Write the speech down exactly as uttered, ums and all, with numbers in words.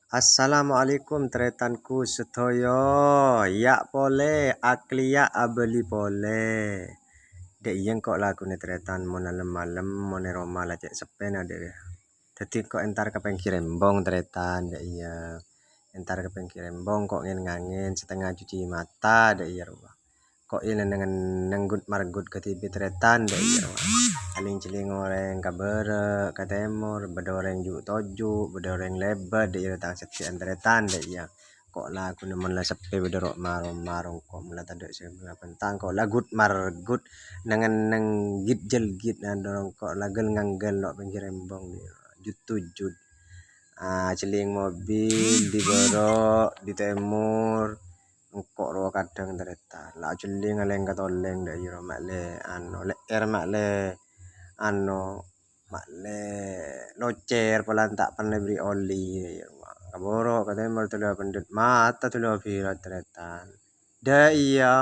Assalamualaikum, tarètanku sadhâjâ. Yâ' polè, akliya' abâli polè. Dâ' iyâ engko' laguna tarètan mon lem-malem, mon è roma la cè' seppèna dâ' iyâ. Dhâddhi engko' entar ka pèngghir embong tarètan, dâ' iyâ. Entar ka pèngghir embong, engko' ngèn-ngangèn, satengnga cuci mata, dâ' iyâ rowa. Ko' iyâ neng-enneng gut-margut kadhibi' tarètan, dâ' iyâ rowa. Aling-cèling orèng ka bârâ', ka tèmor, bâdâ orèng ju'-toju', bâdâ orèng lèbât, dâ' iyâ tang saddhi'ân tarètan, dâ' iyâ. Ko' laguna mon la seppè bâdâ ro'-maro'-maro' ko' mon la tadâ' sè mabhântang, ko' la gut-margut, neng-enneng git-jelgit, nandorong ko' la gel-nganggel no' pèngghir embong, dâ' iyâ rowa. Jut-tujut. Ah, cèling mobil, di bârâ', di tèmor, engko' rowa kadhâng tarètan. La cèling alèng ka tolèng dâ' iyâ rowa, ma'lè, ano, lè'èr ma'lè, ano, ma'lè locèr polana ta' pernah èberri' oli, dâ' iyâ rowa. Ka bârâ', ka tèmor, tolè pendhut mata, tolè bilat tarètan. Dâ' iyâ.